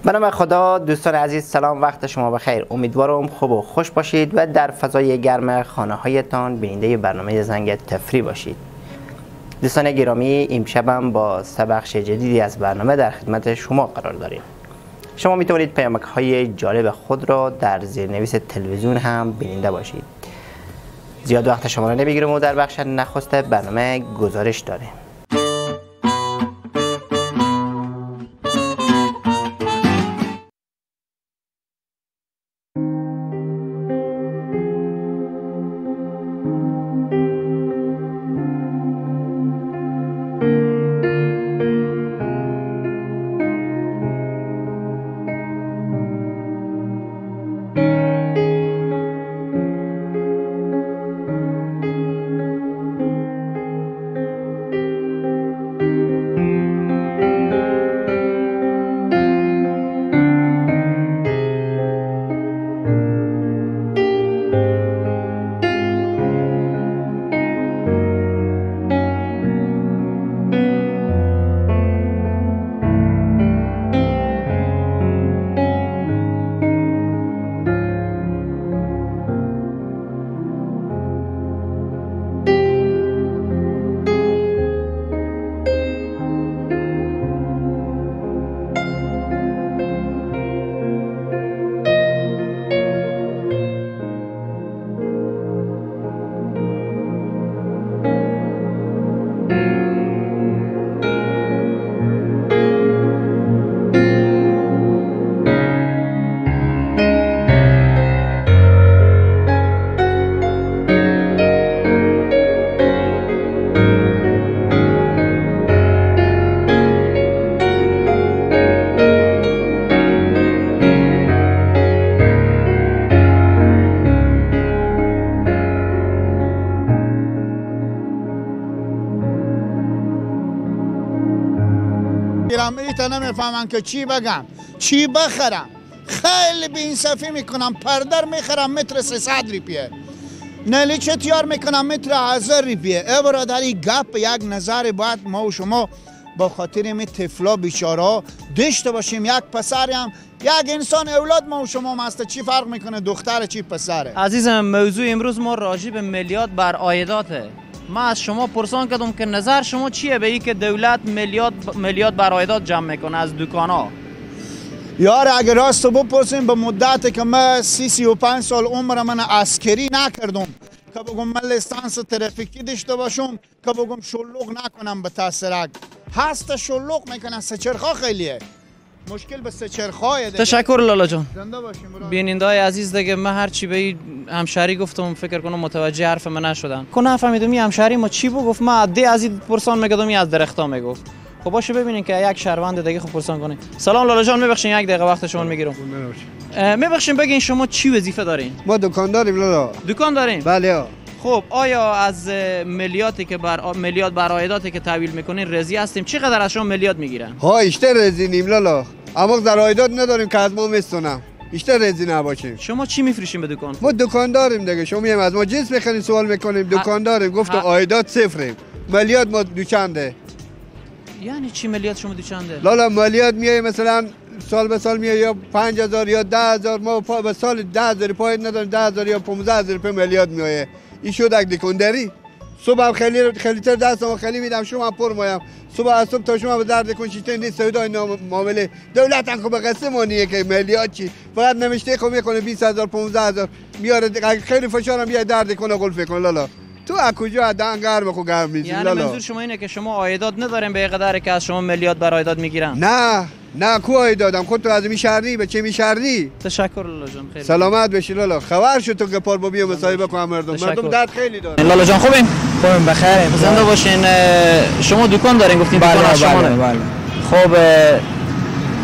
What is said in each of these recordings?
به نام خدا. دوستان عزیز سلام، وقت شما بخیر. امیدوارم خوب و خوش باشید و در فضای گرم خانه هایتان بیننده برنامه زنگ تفریح باشید. دوستان گرامی، امشبم با سه بخش جدیدی از برنامه در خدمت شما قرار داریم. شما می توانید پیامک های جالب خود را در زیرنویس تلویزیون هم بیننده باشید. زیاد وقت شما را نمیگیرم و در بخش نخست برنامه گزارش داریم. ایتا نمیفهمم که چی بگم چی بخرم. خیلی بی‌انصافی میکنم. پردر میخرم متر 300 روپیه، نلیچه تیار میکنم متر 1000 روپیه. ای برادر، گپ یک نظر باید ما و شما با خاطر می طفلا بیچاره داشته باشیم. یک پسریم، یک انسان اولاد ما و شما هست، چی فرق میکنه دختر چی پسره؟ عزیزم، موضوع امروز ما راجع به مالیات بر عایداته. ما از شما پرسان کردم که نظر شما چیه به این که دولت مالیات بر عایدات جمع میکنه از دکان‌ها؟ یار اگه راست بپرسیم، به مدت که من 35 سال عمر من عسکری نکردم که بگم من لیسانس ترافیکی داشته باشم که بگم شلوغ نکنم به تاثیرک هست، شلوغ میکنن. سه‌چرخا خیلیه، مشکل به سه‌چرخای. تشکر لالا جان. زنده باشیم. بینندای عزیز، دیگه من هر چی به این همشهری گفتم فکر کنم متوجه حرف من نشدن. کو نفهمیدم این همشهری ما چی بود گفت. ما عده از این پرسان میگدم، این از درختا میگفت. خب باشه، ببینین که یک شهروند دیگه خب پرسان کنه. سلام لالا جان، میبخشین یک دقیقه وقت شما میگیرم. میبخشین بگین شما چی وظیفه دارین؟ ما دکان داریم لالا. دکان دارین؟ بله. خب آیا از مالیاتی که بر مالیات بر عایداتی که تحویل میکنین راضی هستیم؟ چقدر از شما مالیات میگیرن؟ ها ایشتر راضی نیم لالا، اما در عایدات نداریم که از ما میستونم. بیشتر راضی نباشیم. شما چی میفروشین به دکان؟ ما دکان داریم دیگه. شما میایم از ما جنس میخرین، سوال میکنیم، دکان داریم. گفت عایدات صفریم، مالیات ما دوچنده. یعنی چی مالیات شما دوچنده؟ لالا مالیات میای مثلا سال به سال میای یا 5000 یا 10000، ما به سال 10000 پای نداریم، 10000 یا 15000 روپیه مالیات میایه. این شد یک دکانداری. صبح خیلی خیلی تر دستم خیلی میدم، شما پر مایم. صبح از صبح تا شما به درد کن چیته نیست. سودای معامله دولت هم خب قصه مانیه که مالیات چی، فقط نوشته خب میکنه 20000 15000 میاره. خیلی فشارم بیای درد کنه قلف کن لالا. تو از کجا دهن گرم خو گرم میزی لالا؟ یعنی منظور شما اینه که شما عایدات ندارین به قدری که از شما مالیات بر عایدات میگیرن؟ نه نه، کو عایداتم خود تو از میشهری به چه میشهری؟ تشکر لالا جان، خیلی سلامت بشی لالا. خبر شو تو که پار با بیا مصاحبه کنم. مردم درد خیلی داره. لالا جان خوبین؟ خوبیم بخیر، زنده باشین. شما دکان دارین گفتین؟ دکان از شما؟ بله بله. خب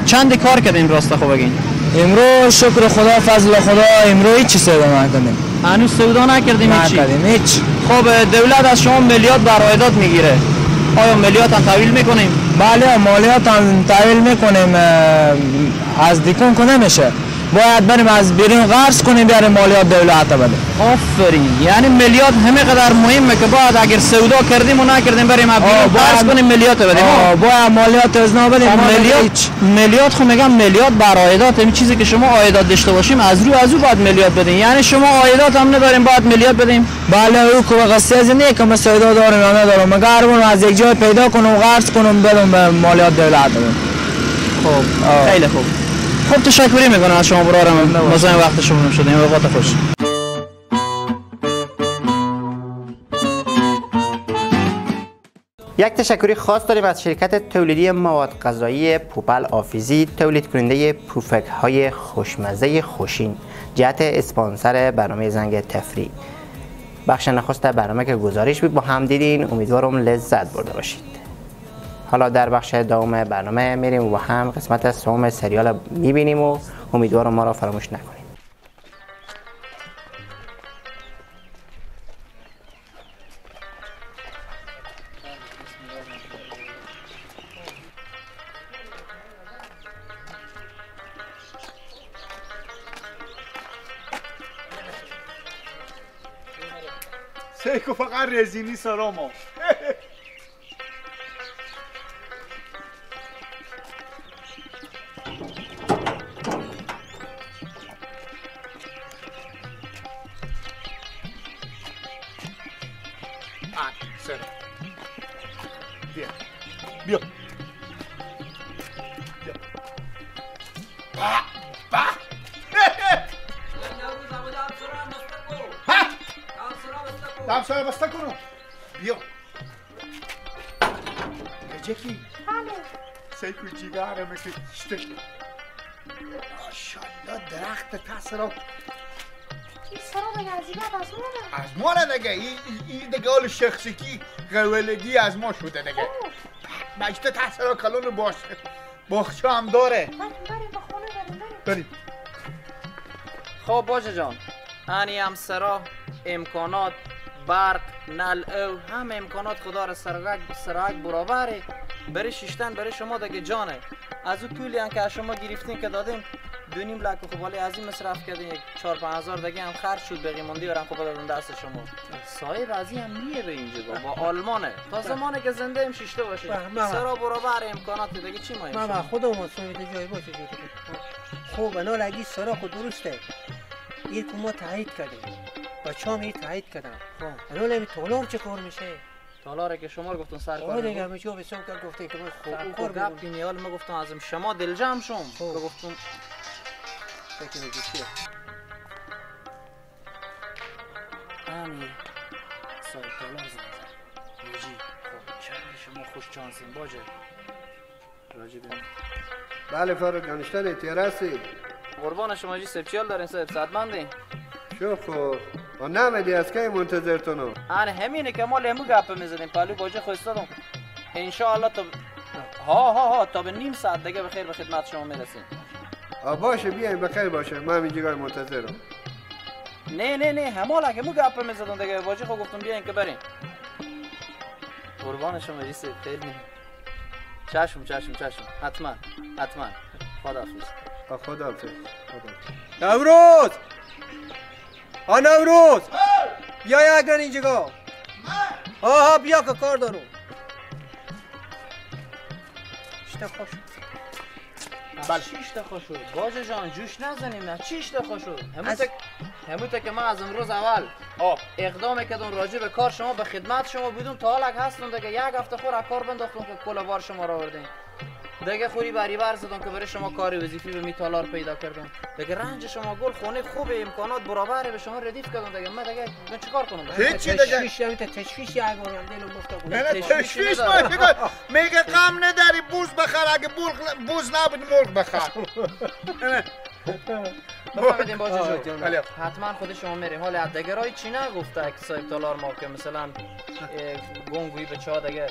چند کار کردین راست خو بگین؟ امروز شکر خدا فضل خدا امروز هیچ سودا نکردیم. هنوز سودا نکردیم؟ هیچ نکردیم هیچ. خب دولت از شما مالیات بر عایدات میگیره، آیا مالیات هم تحویل میکنیم؟ بله مالیات هم تحویل میکنیم. از دکان که نمیشه، باید بریم از بیرون قرض کنیم بیاریم مالیات دولت بدیم. آفرین، یعنی مالیات همه قدر مهمه که باید اگر سودا کردیم و نکردیم بریم از بیرون قرض کنیم مالیات بدیم. باید مالیات از نا بدیم. مالیات خو میگم مالیات بر عایدات، این چیزی که شما عایدات داشته باشیم از رو از او باید مالیات بدیم. یعنی شما عایدات هم نداریم باید مالیات بدیم. بله او که قصه از اینه که ما سودا داریم یا ندارم، مگر اون از یک جای پیدا کنم قرض کنم بدم به مالیات دولت بدیم. خب خیلی خوب. خب تشکری میکنم از شما برارم، مزاحم وقت شما شدیم. اوقات خوش. یک تشکری خاص داریم از شرکت تولیدی مواد غذایی پوپل آفیزی، تولید کننده پوفک های خوشمزه خوشین، جهت اسپانسر برنامه زنگ تفریح. بخش نخست برنامه که گزارش بود با هم دیدین، امیدوارم لذت برده باشید. حالا در بخش دوم برنامه میریم و با هم قسمت سوم سریال میبینیم و امیدوارم ما را فراموش نکنیم. سیکو فقط رزینی سرامو. بیا بیا با با دم سرا بسته کنم. بیا گجکی سیکو جیگرم که شته. ماشاءالله درخت تسرا از ما نه دیگه، این دیگه حال شخصی قولگی از ما شده دیگه. مجده تحصیل کلون باش باغچه هم داره. بریم. خب باشه جان، انی هم سرا امکانات برق نل او هم امکانات خدا را سرک برابره برای شیشتن برای شما دیگه جانه. از او پولی هم که از شما گرفتین که دادیم 2.5 لک خب ولی از این مصرف کردین، یک 4-5 هزار دیگه هم خرج شد بقیه موندی برام خب دادن دست شما. صاحب از این هم میه به اینجا با آلمانه تا زمانی که زنده ایم شیشته باشه سرا برابر امکانات دیگه چی مایم. ما خودمون سویده جای باشه جوری. خب انا لگی سرا خود درسته. این که ما تایید کردیم. بچه‌ام این تایید کردن. انا لمی تالار چه کار میشه؟ تالاره که شما گفتن سر کار. دیگه همه چیو به سر کار گفته که ما خب کار گپ اینیال ما گفتم ازم شما دلجم شم. گفتم فکر آمی صاحب تالار زنده راجی. خب چرا شما خوش چانسین باجه راجی بیم. بله فرق دانشتن تیرسی قربان شما جی سبچیال دارین صاحب صدمندین شو خب و نمیدی از کی منتظرتونو؟ آن همینه که ما لمو گپ میزدیم پالو باجه خوستادم انشاءالله تا ها ها ها تا به نیم ساعت دیگه به خیر به خدمت شما میرسیم. باشه بیاین بخیر باشه من اینجا منتظرم. نه نه نه همالا که مو گپ میزدم دیگه باجه خو گفتم بیاین که بریم. قربان شما جی صاحب خیلی چشم چشم چشم حتما حتما خداحافظ. خداحافظ. نوروز ها نوروز بیا اگرن اینجا. ها بیا که کار دارم. شتا خوش بله چیش تا شد باجه جان جوش نزنیم نه چیش تا شد همون که من از امروز اول اقدام کردم راجع به کار شما به خدمت شما بودم تا حالا هستم دیگه یک هفته خور از کار بنداختم که کل بار شما را آوردین دیگه خوری بری بر زدم که برای شما کار وظیفی به میتالار پیدا کردم دیگه رنج شما گل خونه خوب امکانات برابره به شما ردیف کردم دیگه من دیگه من چیکار کنم هیچ دیگه تشویش یک بارم دلم گفت نه تشویش میگه غم نداری بوز بخر اگه بوز نبود مرغ بخر. بفهمیدیم باجه جون حتما خود شما میریم. حالا دیگرای چی نگفته که صاحب تالار ما که مثلا گونگویی به چا دیگه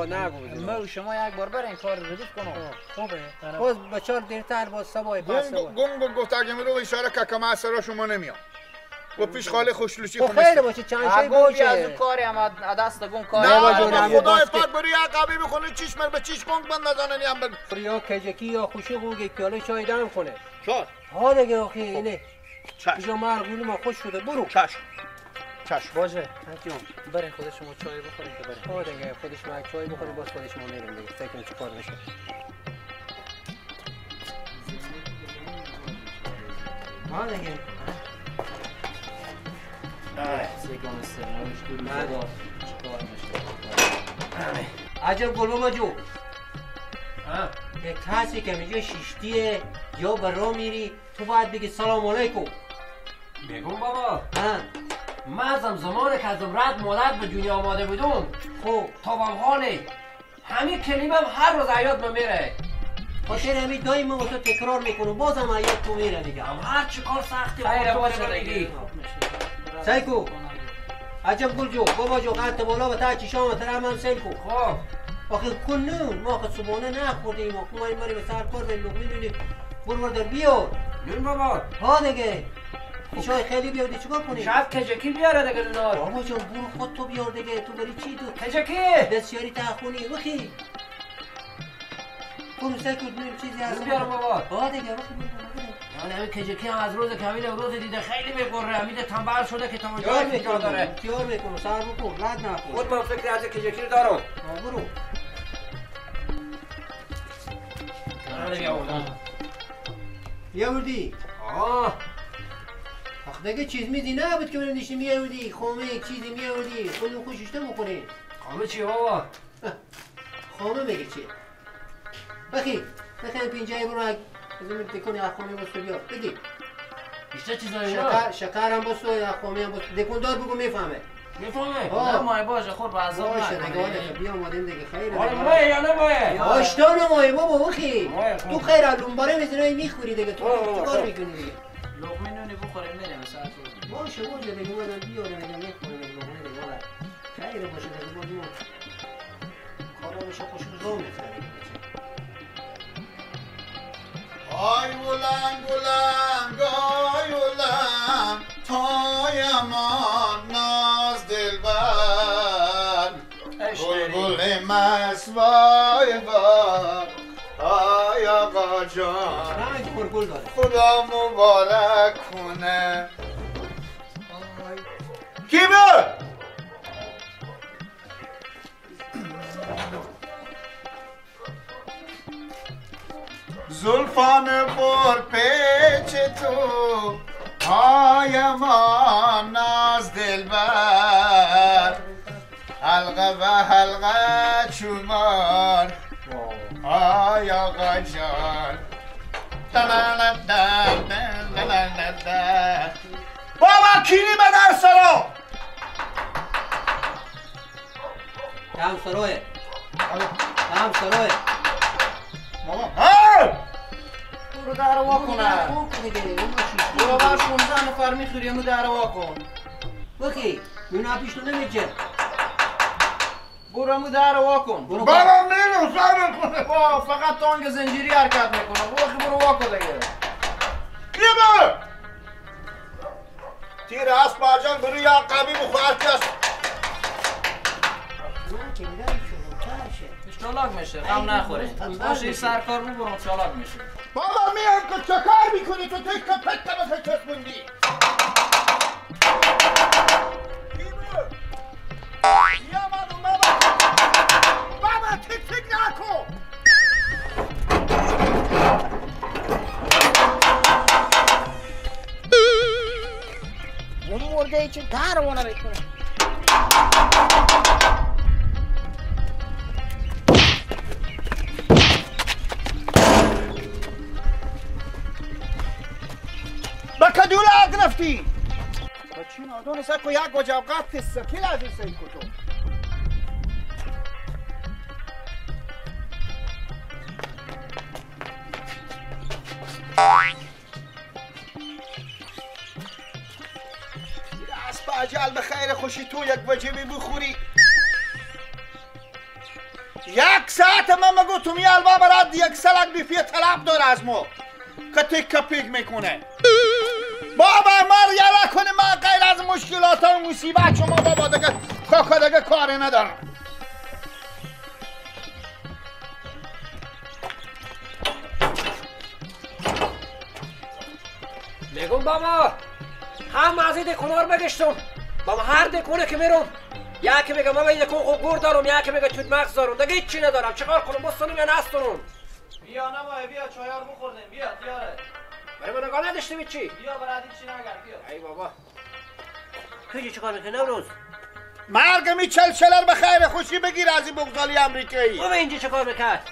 نگفت ما و شما یک بار برین کار ردیف کنم. خوبه باز بچار دیرتر باز صبح پس گونگ گفت اگه میرو اشاره که ما سرا شما نمیام. و پیش خاله خوشلوچی خب خیر باشه چند شی باشه از اون کاری هم دست گم کاری نه خدای پاک بری عقبی بخونه چشم به چشم گنگ من نزننی هم بگو یا کجکی یا خوشی خوگه پیاله چای دم کنه چای ها دیگه آخه اینه چشم مرغول ما خوش شده برو چشم چشم باشه برین خود شما چای بخورین که برین ها دیگه خودش ما چای بخوریم باز خودش ما میریم دیگه فکر کنم چیکار میشه ها دیگه عجب گل بابا جو یک کسی که میگه شیشتیه یا برا میری تو باید بگی سلام علیکم میگم بابا من ازم زمان که از رد مادر به دنیا آماده بودم خب تا حاله همین کلیمم هر روز عیاد من میره خاطر همین دایم من تو تکرار میکنم بازم عیاد تو میره دیگه هم هر چی کار سختی باشه دیگه سعی کو عجب گل جو بابا جو قد بالا و تا چشام تر هم سیل کو خب آخه کنون ما آخه صبحانه نخوردیم آخه ما این به سر کار بریم لقمه نونی برو در بیار نون بابا ها دیگه چای خیلی بیار دیگه چیکار کنی شب کجکی بیاره دیگه نونار بابا جان برو خود تو بیار دیگه تو بری چی تو کجکی بسیاری تخونی وخی برو سعی کن ببینیم چیزی هست بیار بابا ها دیگه وخی یعنی همین کجکی هم از روز کمیل روز دیده خیلی میقره امید تنبل شده که تا اونجا داره تیار میکنه سر بکن رد نخور خود من فکر از کجکی رو دارم برو بیاوردی آه آخ دیگه چیز میدی نبود که من نشی میاوردی خامه چیزی میاوردی خودمون خوشش نمیخوری خامه چیه بابا خامه میگه چیه بخی بخی پینجای برو از اون تکون خامه بسو بیار بگی بیشتر چیزایی شکر شکر هم بسو یا خامه هم بسو دکوندار بگو میفهمه میفهمه نه مای باشه خور به عذاب باشه دیگه بیا اومدیم دیگه خیره آره مای یا نه مای آشتان مای بابا بخی تو خیر لنباره میزنی میخوری دیگه تو چیکار میکنی دیگه لقمه نونی بخوریم میریم ساعت باشه باشه دیگه اومدم بیارم دیگه میخوریم لقمه دیگه خیر باشه دیگه باز ما کارا میشه خوش رو میفته آی ولنگ ولنگ آی ولنگ تای امان ناز دلبر بلبل مست وای وای آی آقا جان خدا مبارک کنه کی بود؟ زلفان پر پیچ تو های ما ناز دلبر حلقه و حلقه چومار آی آقا جان بابا کیری به در سرا هم سراه هم سراه بابا ها برو در وا کنه برو بر 16 نفر میخوری امو در وا کن بخی نونا پیش تو نمیچه برو امو در وا کن بابا میرم سر کنه با فقط تانگ زنجیری حرکت میکنه بخی برو وا کن دیگه کی برو تیر اسب آجان برو یا قبی بخور کس چالاک میشه غم نخورید باشه این سرکار ببرم چالاک میشه بابا میام که چه کار میکنی تو تک پک پک چسبوندی بابا تک تک نکن اون مرده چه در وانا میکنه بکدولا گرفتی بچی نادون سکو یک وجب قط سکیل از این سیکو تو اسب عجل به خیر خوشی تو یک وجبی بخوری یک ساعت من مگو تو می البا برات یک سلک بیفیه طلب داره از ما که تک پیک میکنه بابا ما رو یلا کنه ما غیر از مشکلات و مصیبت شما بابا دیگه کاکا دیگه کاری ندارم. میگم بابا هم از این دکونار بگشتم بابا، هر دکونه که میرم یکی میگه من این دکون خوب گور دارم، یکی میگه توت مغز دارم، دیگه هیچی ندارم. چیکار کنم؟ بستونم یا نستونم؟ بیا نمایه بیا چایار بخوردیم، بیا دیاره. برای من نگاه نداشتیم چی؟ بیا برای چی نگر بیا. ای بابا کجا چیکار میکنی نوروز؟ مرگ می چلچلر به خیر خوشی بگیر از این بغضالی امریکایی. بابا اینجا چیکار میکرد؟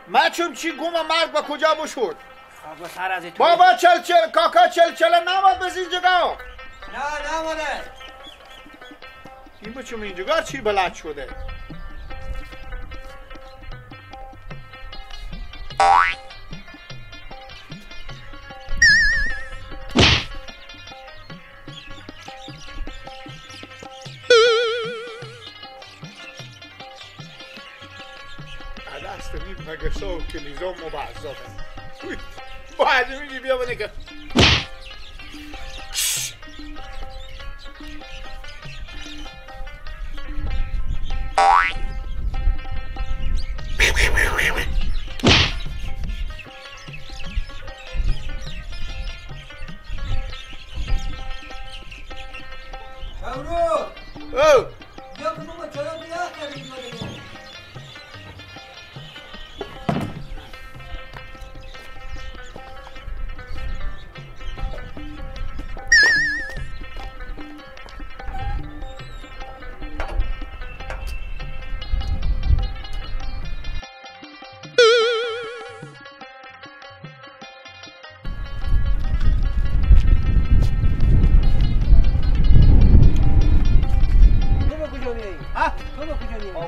من چون چی گم مرگ با کجا بشد؟ خب سر از تو بابا چلچل کاکا چلچل نماد بس اینجا. نه نماده. این بچم اینجا چی بلد شده؟ دست می مگسا و کلیزا مبعضا باید میگی بیا بنه که او بیا که بابا چرا بیا کردیم.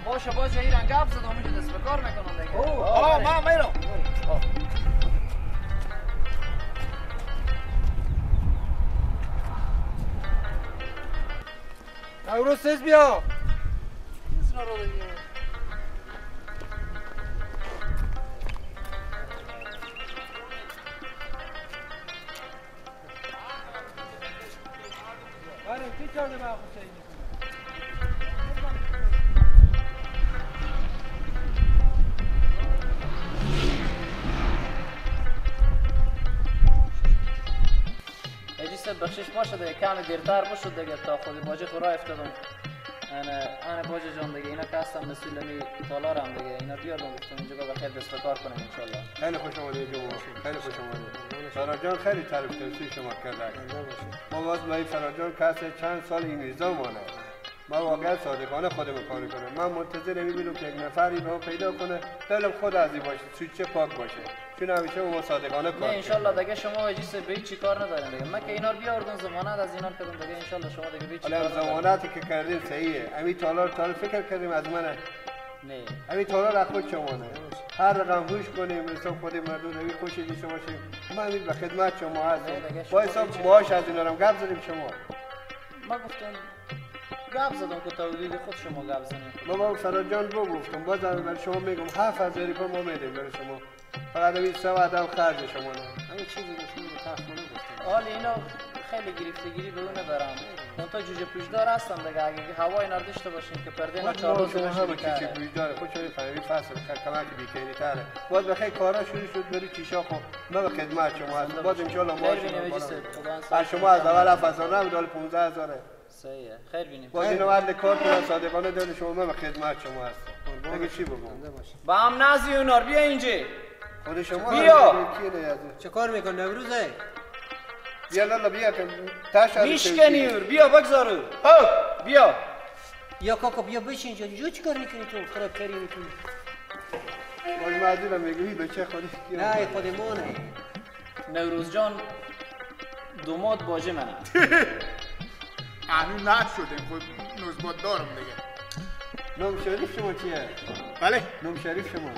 باشه باشه ایران گپ زدم اونجا دست به کار میکنم دیگه. آه من میرم. نوروز سیز بیا. بخشش باشه دیگه کم دیرتر بشد دیگه تا خود باجه خورا افتادم. انا باجه جان دیگه اینا که هستم مسئول می تالارم دیگه اینا بیاردم گفتم اینجا بخیر دست به کار کنیم انشالله. خیلی خوش آمدید جمعه، خیلی خوش آمدید. فراد جان خیلی تعریف توصیف شما کرده. ما باز با این فراد جان کسی چند سال این میزا مانه. ما واقعا صادقانه خودم کار کنم. من منتظر میبینم که یک نفری به پیدا کنه دلم خود از این باشه، سوچه پاک باشه. چون همیشه ما صادقانه کار. نه ان شاء الله دیگه شما وجیس به هیچ کار ندارین دیگه. من که اینا رو بیاوردم ضمانت از اینا کردم دیگه ان شاء الله شما دیگه به هیچ کار ندارین. ضمانتی که کردیم صحیحه. همین تالار تا فکر کردیم از منه. نه. همین تالار از خود شما نه. هر رقم هوش کنیم مثلا خود مردم روی خوش دیشه باشیم. ما همین به خدمت شما هستیم. با حساب معاش از اینا رو گپ زدیم شما. ما گفتم گپ زدم که تا خود شما گپ زنیم. ما با فراد جان بگفتم باز برای شما میگم 7000 روپیه ما میدیم برای شما. فقط این سه آدم خرج شما نه. همین چیزی که شما تخمینه گفتم. حالا اینا خیلی گرفتگیری به اون ندارم. من تا جوجه پوشدار هستم دیگه. اگه هوای اینا داشته باشین که پرده اینا 4 روز بشه. همه چی پوشدار خود شما فهمی فصل کمک بیکاری تره. باز بخیر کارا شروع شد بری چیشا خو من به خدمت شما هستم. باز ان شاء الله ما شما از اول 7000 نبود حالا 15000. صحیحه. خیر بینیم. باز اینو عدل کار کنم صادقانه دل شما من به خدمت شما هستم. دیگه چی بگم؟ با هم نازی اونار بیا اینجا. خود شما بیا. چه کار میکنی نوروزه؟ بیا لالا بیا که تاش میشکنی بیا بگذارو. بیا. یا کاکا بیا بشین اینجا. اینجا چیکار میکنی تو؟ خراب کاری میکنی. باز معذورم میگویی بچه خودش نه خودمونه. نوروز جان دوماد باجه منه. هنوز نشدیم خود نزبات دارم دیگه. نام شریف شما چیه؟ بله؟ نام شریف شما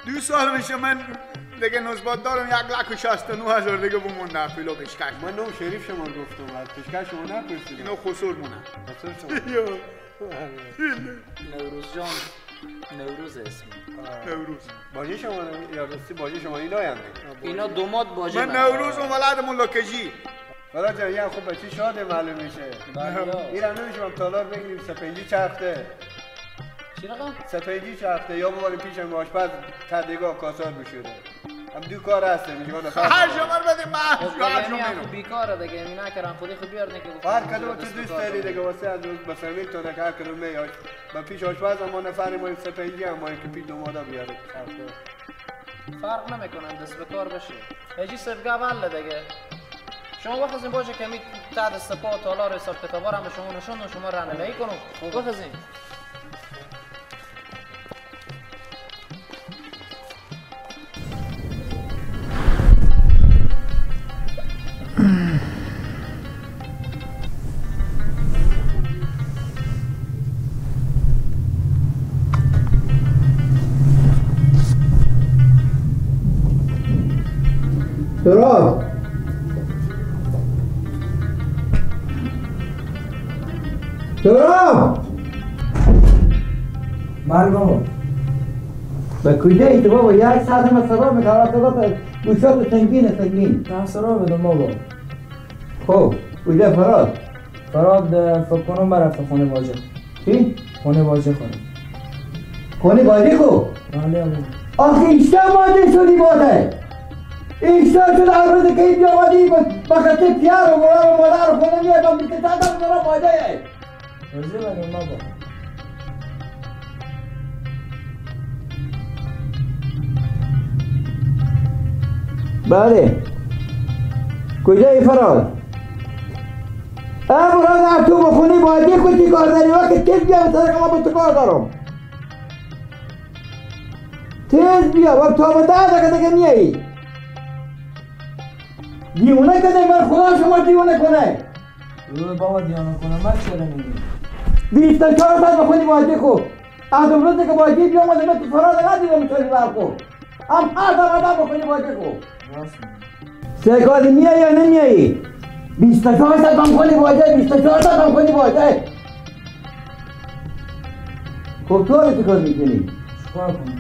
2 سال میشه من دیگه نزبات دارم 1,69,000 دیگه بمونده فیلو پیشکش. من نام شریف شما گفتم از پیشکش شما نپرسیدم. اینو خسور مونه. خسور شما. نوروز جان نوروز اسم نوروز باجه شما یا راستی باجه شما اینا هم اینا دوماد باجه من نوروز و ولد ملاکجی. فراد جان یه خوب بچه شاده معلوم میشه. اینم نمیشه ما تالار بگیریم سپنجی چرخته. چی رقم؟ سپنجی چرخته یا ببریم پیش آشپز تدگاه کاسار بشوره. هم دو کار هسته میگه من هر شما بده من هر شما بیکاره دیگه می نکردم خودی خود بیار نه که هر کدوم تو دوست داری دیگه واسه از روز به فامیل تو نه هر کدوم می با پیش آشپز ما نفر ما سپنجی هم ما که پیش دومادا بیاره چرخته. فرق نمیکنن دست به کار بشه. هجی سبگه والا دیگه. شما بخزین باشه که می تعد سپاه تالار حساب کتابا رو شما نشون شما رانندگی کنم. بخزین. سراب سراب بله بابا به کجایی تو بابا؟ یک ساعت من سراب میکنم صدا گوشات سنگینه سنگین. نه سراب بدم بابا. خب کجا فراد؟ فراد فکر کنم برفته خونه واجه. چی؟ خونه واجه خونه. خونه واجه خو؟ بله بابا. آخه ایشتا واجه شدی باده ایشتا شد هر روز که اینجا آمدی بخاطر پیار و برار و مادر و خونه میاد با بیست چند تا واجه. واجه بدم بابا. بله کجایی فراد؟ برادر تو بخونی باید خود کار داری وقت تیز بیا به ما با تو کار دارم. تیز بیا وقت تو به 10 دقیقه دیگه میایی. دیونه کنه من خدا شما دیونه کنه. بابا دیونه کنه من چرا میگی؟ 24 ساعت بخونی باید خود از اون روزی که باید بیا اومده من تو فراد ندیدم چطوری برخو هم هر دقیقه بخونی باید خود سکاری میایی یا نمیایی؟ 24 ساعت هم خونی باید 24 ساعت هم خونی باید. خب تو رو چیکار میکنی؟ چیکار کنم؟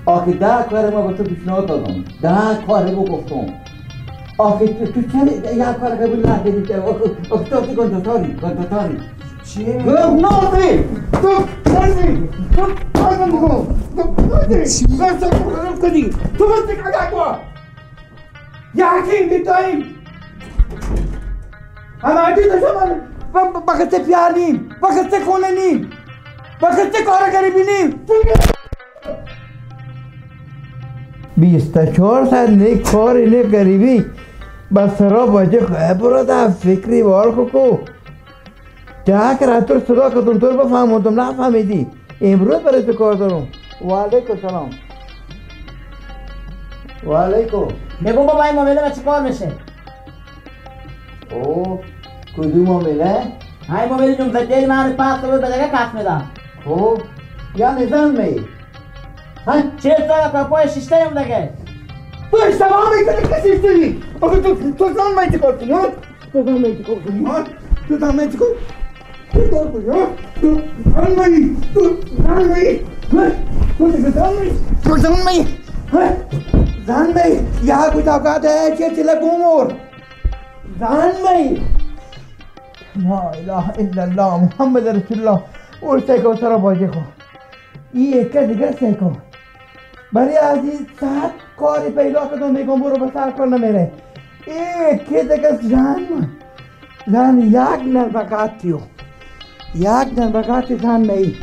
آخه 10 کار ما به تو پیشنهاد دادم 10 کار رو گفتم. آخه تو چرا یک کار قبول نکردی؟ آخه تو چی کنتاتاری؟ کنتاتاری چیه؟ نازی تو نازی تو کار نمی‌کنم تو نازی تو کنی تو بس کار یکی بیتایم همه داشتم بخاطر پیار نیم بخاطر خونه نیم بخاطر کارگری بینیم 24 ساعت نه کار نه غریبی بس را باجه برادر فکری بار کو ده که تو صدا کردم تو رو بفهموندم نفهمیدی. امروز برای تو کار دارم. و علیکم سلام. و علیکم. بگو بابا این معامله چی کار میشه؟ او کدوم معامله؟ های معامله جون بدل من پاس رو به دیگه کاس میدم. خب یعنی زن می ها 40 سال که پای شیشته ام دیگه. تو اشتباه میکنی که شیشته آخه تو زن می چیکار کنی؟ تو زن می چیکار کنی؟ تو زن می چیکار کنی؟ تو زن می تو زن می تو زن می زن می یه کچھ اوقات ہے چه چله گمور زن می لا اله الا الله محمد رسول الله. اور سیکو سرا باجه خو این یک دیگه سیکو برای عزیز ساعت کاری پیدا کردم میگم برو به سر کار نمیره. این یک دیگه زن زن یک نربقاتیو یک نربقاتی زن می